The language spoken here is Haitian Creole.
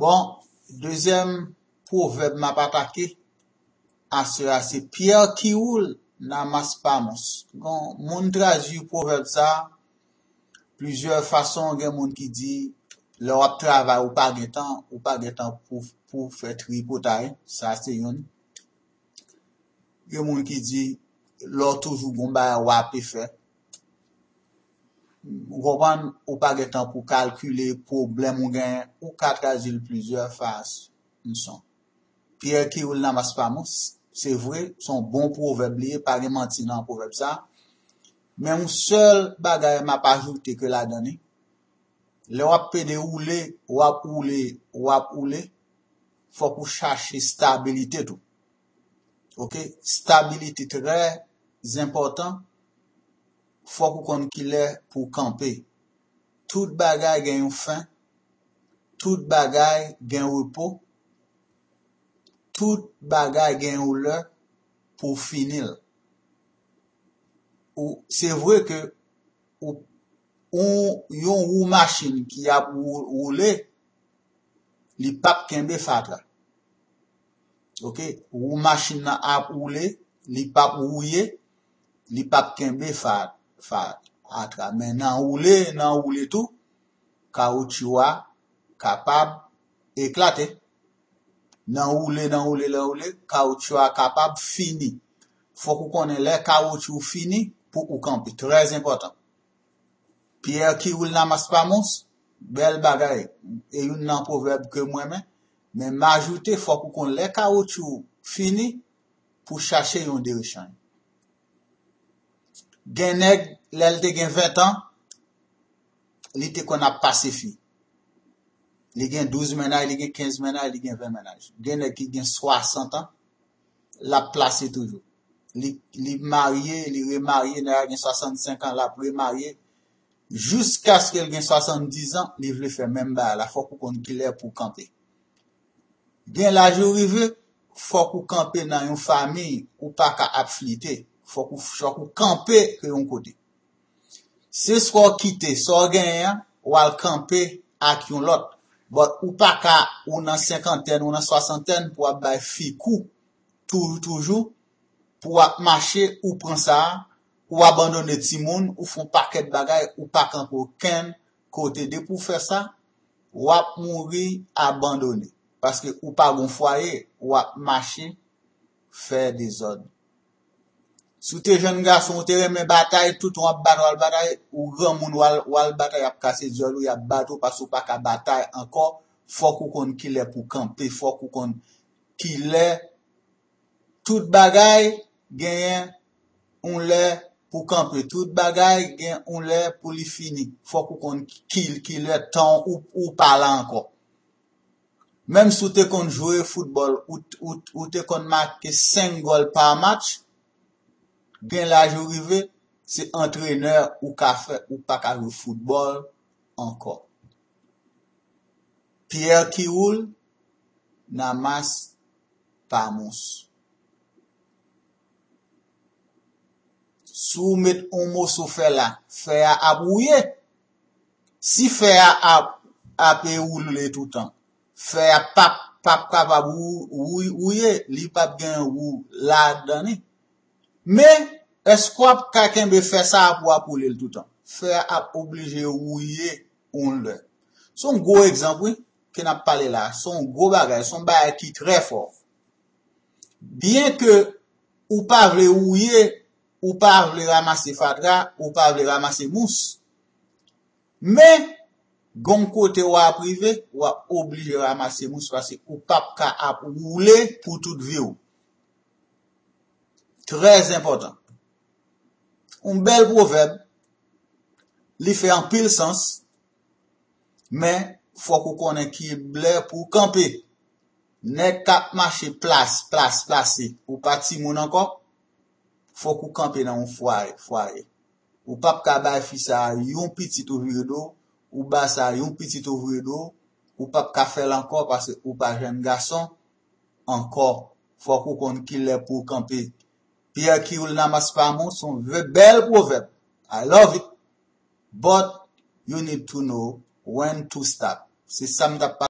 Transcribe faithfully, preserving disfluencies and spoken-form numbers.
Bon, dezyèm pwovèb m ap atake aswè a se Pierre qui roule n'amasse pas mousse. Bon, moun tradui pwovèb sa plizyè fason. Gen moun ki di lè w ap travay ou pa gen tan, ou pa gen tan pou, pou fè tripotay. Sa se youn. Gen moun ki di lè w toujou gon bagay w ape fè. Ou konprann, ou pa gen tan pou kalkile pwoblèm ou genyen, ou ka tradui l plizyè fason. Pierre qui roule n'amasse pas mousse, se vre, se yon bon pwovèb li ye, pa gen manti nan pwovèb sa. Men yon sèl bagay m ap ajoute ke ladan li, lè w ap pede woule, w ap woule, w ap woule, fòk ou chache stabilite tou. Oke? Stabilite trè enpòtan. Fòk ou konn kilè pou w kanpe. Tout bagay gen yon fen. Tout bagay gen repo. Tout bagay gen yon lè pou w fini l. Ou, se vre ke ou, ou, yon wou machin ki ap wou-, woule, li p ap kenbe fatra. Oke? Wou machin nan ap woule, li p ap wouye, li p ap kenbe fa-, fatra. Men nan woule, nan woule tou, kawotchou a kapab eklate. Nan woule, nan woule, nan woule, kawotchou a kapab fini. Fòk ou konnen lè kawotchou fini pou ou kanpe. Trè enpòtan. Pierre qui roule n'amasse pas mousse, bèl bagay. E youn nan pwovèb ke m renmen. Men m ajoute, fòk ou konn lè kawotchou fini pou chache yon derechanj. Gen nèg, lè l te gen ven tan, li te konn ap pase fi. Li gen douz mennaj, li gen kenz mennaj, li gen ven mennaj. Gen nèg ki gen swasant an, l ap pase toujou. Li, li marye, li remarye, nèg la gen swasannsenk an, l ap remarye. Jiskaske l gen swasanndiz an, li vle fè menm bagay la. Fòk ou konn kilè pou w kanpe. Gen laj ou rive, fòk ou kanpe nan yon fanmi, ou pa ka ap flite. Fòk ou, fòk ou kanpe ke yon kote. Se swa w kite sa w genyen an, w al kanpe ak yon lòt. But ou pa ka, ou nan senkantèn, ou nan swasantèn pou w ap bay fi kou toujou, toujou, pou w ap mache, ou pran sa a, ou abandone timoun, ou fè yon pakèt bagay, ou pa kanpe okenn kote. Depi w fè sa, w ap mouri abandone. Paske ou pa gon fwaye, w ap mache fè dezòd. Si w te jèn gason, ou te renmen batay, toutan w ap batay, w al batay, ou granmoun, w al, w al batay, y ap kase dyòl ou, y ap bat ou, paske ou pa ka batay ankò. Fòk ou konn kilè pou w kanpe, fòk ou konn kilè tout bagay genyen yon lè pou kanpe, tout bagay gen yon lè pou li fini. Fòk ou konn ki, kilè tan ou, ou pa la ankò. Menm si w te konn jwe foutbòl, ou, ou, ou te konn make senk gòl pa match, gen laj ou rive, se antrenè ou ka fè, ou pa ka jwe foutbòl ankò. Pierre qui roule n'amasse pas mousse. Si w met yon moso fè la, fè a ap wouye. Si fè a ap, ap woule toutan, fè a p ap, p ap kapab wou-, wou-, wouye, li p ap gen wou ladan li. Men, èske w ap ka kenbe fè sa a pou w ap woule l toutan? Fè a ap oblije wouye yon lè. Se yon gwo egzanp, wi, ke n ap pale la. Se yon gwo bagay, se yon bagay ki trè fò. Byen ke ou pa vle wouye, ou pa vle ranmase fatra, ou pa vle ranmase mous, men, gon kote w ap rive, w ap oblije ranmase mous paske ou p ap ka ap woule pou tout vi w. Trè enpòtan. Yon bèl pwovèb, li fè anpil sans, men fòk ou konnen ki lè pou w kanpe. Nèg k ap mache plas, plas, plase, ou pa timoun ankò, fòk ou kanpe nan yon fwaye, fwaye. Ou p ap ka bay fi sa a yon pitit ou vire do, ou ba sa a yon pitit ou vire do, ou p ap ka fè l ankò paske ou pa jèn gason ankò. Fòk ou konn ki lè pou w kanpe. Pierre qui roule n'amasse pas mousse, se yon ve-, bèl pwovèb. I love it. But you need to know when to stop. Se sa m t ap